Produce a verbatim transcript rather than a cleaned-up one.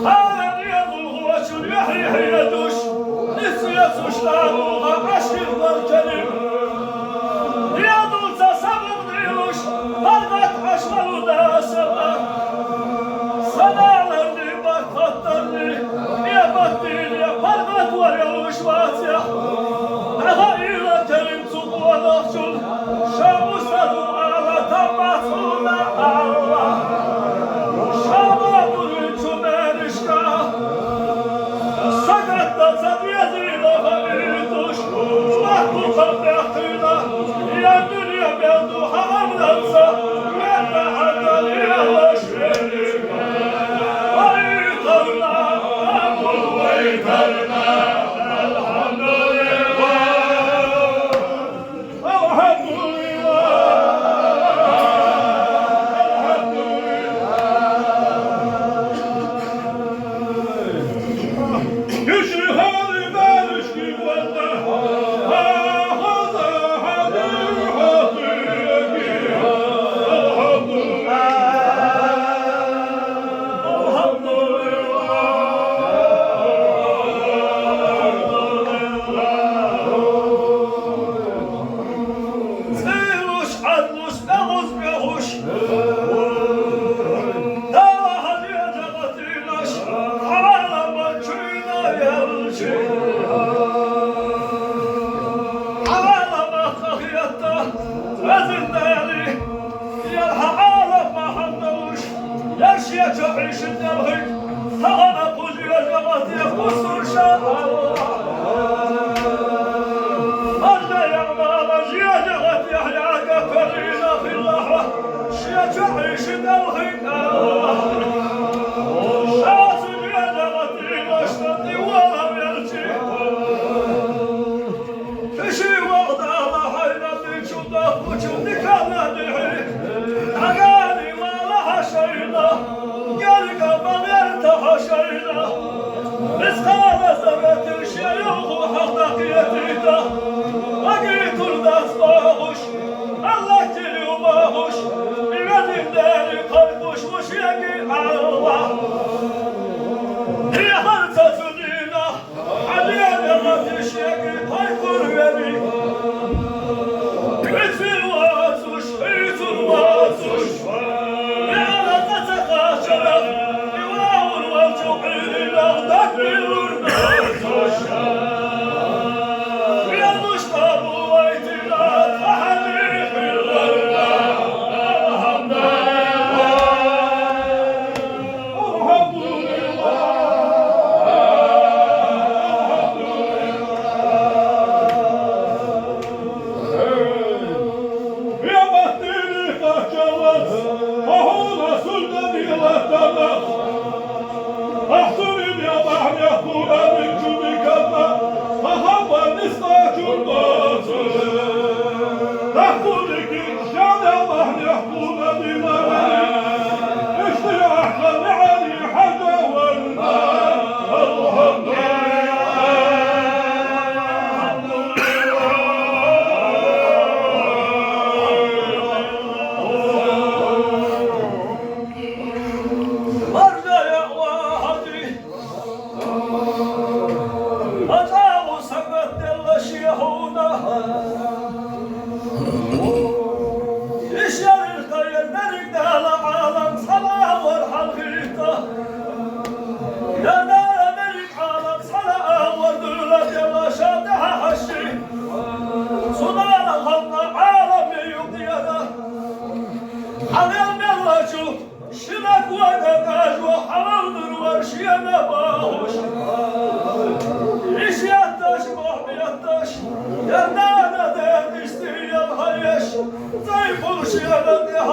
Хьалар езул гъочун юхьи хьедуш, ницкъ ецуш лануга ашир вал Керим. Ядул ца сабук дилуш, паргъат ашвалу дасаба. Саналарни баркъаттарни, небаттини паргъат варелуш ваця. Дагъа ила Керим цу къуанахчун, ша усаду ала тамацуна Алла. Шама дури чумеришка. Сагатта ца дезила хабитуш. Шмату хабятина. Я дурия бяду хамамнанца. Ветта хаталия лашвели. Вайтарна, Абу, вайтарна. Алхамдулилла. Алхамдулилла. Цӏилуш, гьадлуш, бегъуш, бегъуш. Дала гьадия жагъатинаш, гьалала мачуйна ялчи. Гьалала махахиятта, разиндали. Ял гьалала махандалуш, яшия чохишин делгьик. Сагъана къулия жагъатия къусур ша Аллагь. Анна ягъмала жия жагъатия яга квалина хилла. Шия чохишин делгьик Аллагь. Шасу жия жагъатия лашна дивала велчи. Пиши вагъдала гьайрати чудахъ учун диканадихьи. Агани вала гьашайна, герга багъерта гьашайна. Мискъала зарратин шеюгъу гьакъ дакъиятита. Аги турдас багъуш, Аллагьтири убагъуш, ивединдери къайкъуш вуш яги Аллагь. Дихьар цацунина. Ширак вада кажу, гьалал дур вар шиена багъуш. Иш ятташ, мухӀбиятташ, ярнана дер истиял гьайш. Зайфул шиена дер